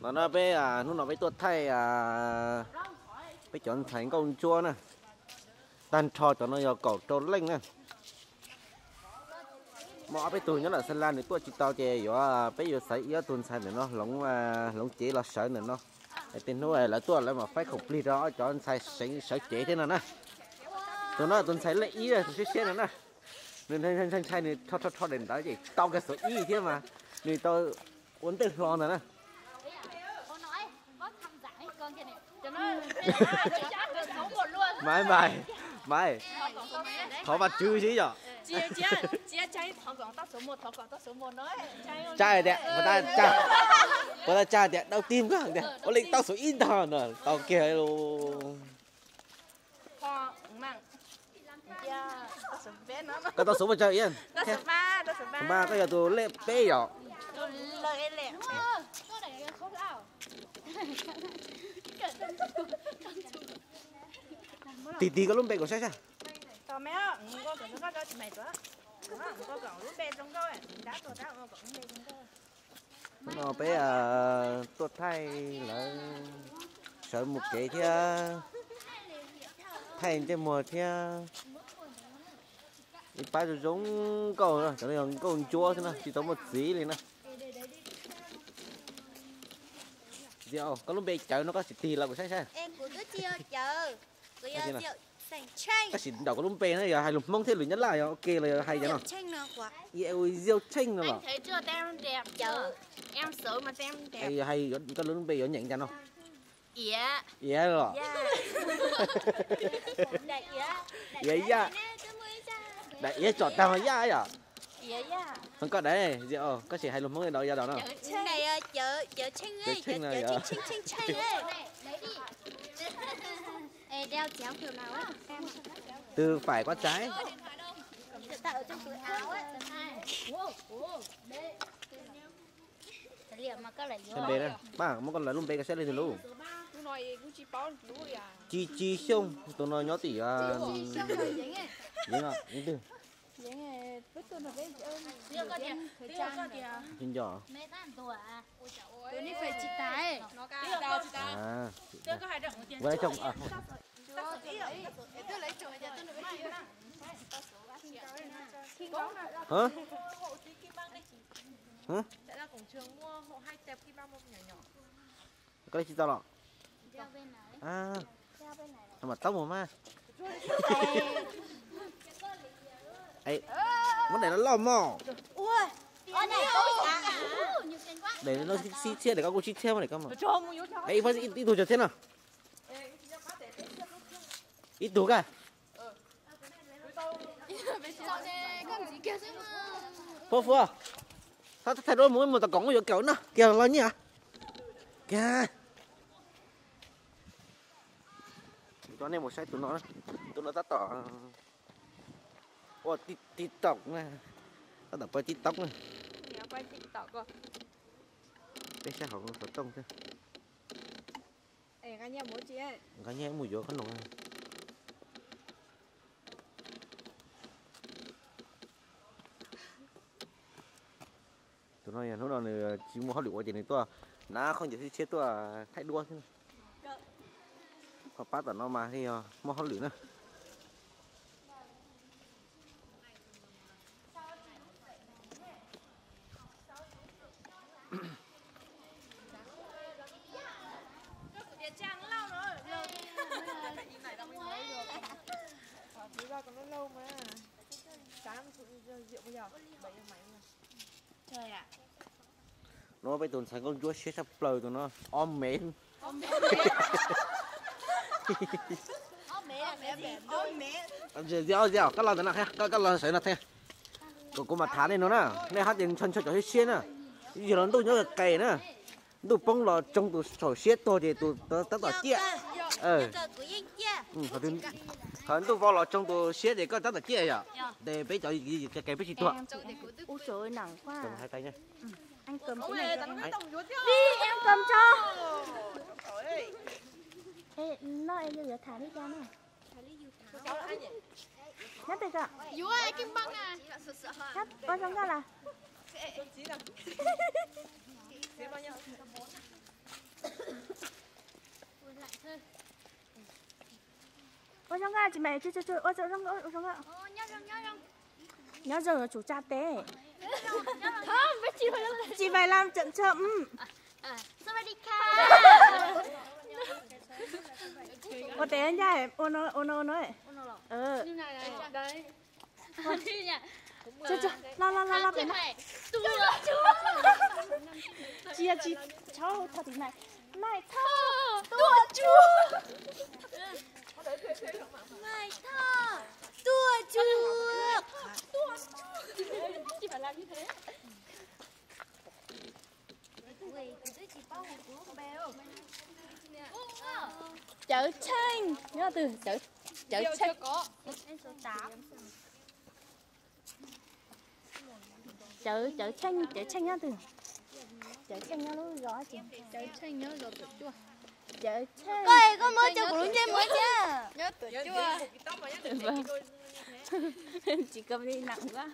Tam no peb, hnub no peb tuaj thaij peb cov ntxhais nkauj ntsuab na. Tag nrho cov no yog kaum rau leej na. Muaj ob peb tug nyob ntawm Xas Las nws tuaj tsis tau ces yuav, peb yuav xaiv ib ob tug ntxhais ntawm no hloov, hloov cev los sawv ntawm no. Tej hnub lawv tuaj lawv mam faib khoom plig rau ob cov ntxhais seev sawv cev thiab no na. Tus no tus ntxhais lej ib tus siab siab no na. Nws ntshai ntshai nws rho rho rho daim ntawv ces tau kiag xuv ib thiab mas nws tau ua ntej hlo ntawd na. Maiv, maiv, maiv, thov Vaj Tswv xwb yom. Tsa tias, puas tau tsa tias dau tim koj tias ua li tau xuv ib ntag no tau kiag. Koj tau xuv puas tsawg Iab? Mas koj yog tus lej peb yom. Tig tig koj lub npe kom saib saib. No peb tuaj thaij lawv sawv mus kev thiab thaij ntsej muag thiab. Ib pab zoo zoo nkauj, cov no yog nkauj ntsuab xwb na, tsis tau muaj txiv li na. Koj lub npe cawv no koj sim tig los kuv saib saib. Koj sim ntaus koj lub npe na, yog hais lus Hmoob thiab lus Nyab Laj yog ok los yog hais cov no. Iab Tsheej no los. Hais koj lub npe yuav nyeem cas no. Iav los. Iav Yaj. Daim Iav tsom tag ho Yaj yom. Ho koj daim, koj sim hais lus Hmoob daus Yaj daus no. Cawv Tsheej no yom. Từ phải qua trái. Npe na, pab muab koj lawv lub npe koj saib leej twg lub. Chi Chi Xyooj, tus no nyob tim Yeeb, Yeeb twg? Nco. Koj tsis tau los? Mam tau mus mas. Muab daim no loj mog. Daim no sib txhiab, daim koj kuj sib txhiab mas, daim koj mas. Ib tug tsaug txhiab no. Ib tug kaj. Phob Fuab, thaij duab mus ib mus tom koom yuav kaum no kiag los nyiaj. Kiag. Cov nej mus saib tus no, tus no tab tom ua TikTok na, tab tom pab TikTok na. Peb saib hauv xov tooj thiab. Nqa nyiaj mus yuav khob noom. Tus no yog hnub no nws tsis muaj hauj lwm ua ces nws tuaj hnav khaub ncaws sib tshiab tuaj thaij duab xwb. Qhov pab tom no mas yog muaj hauj lwm na. No peb tus ntxhais nkauj ntsuab siab tshaj plaws tus no, ob mev. Koj los ntawm no, koj los sawv no thiab. Kuv mam tham nej no na, nej hab tias ntshaw ntshaw cov siab siab na. Yog los ntuj nyob qes na, ntuj poob los tsoo tus saum siab tuag ces tus tab tom ciaj. Ho ntuj vau los tsoo tus siab ces koj tab tom ciaj yom. Ces peb cov qes peb tsis tuag. Ua zoo nqa tsis mas, ua zoo nqa, ua zoo nqa. Nyob zoo yuav tsum tsa tes. Tsis mas lam tseem tso. Ua tes ncaj, ua no ua no. Los los los los pem no. Tsis yog tsis tshauv, thauj tim mais. Maiv Thoj tuaj tsuag. Maiv Thoj tuaj tsuag. Cawv Tsheej nyob twg? Cawv Tsheej. Cawv, Cawv Tsheej, Cawv Tsheej nyob twg? Cawv Tsheej nyob lub zos. Cawv Tsheej nyob zos Tuam Cuaj. Cawv Tsheej. Koj, koj muab cov kuv lub ntsej muag cia. Nyob Tuam Cuaj. Tsis koj li nam ua.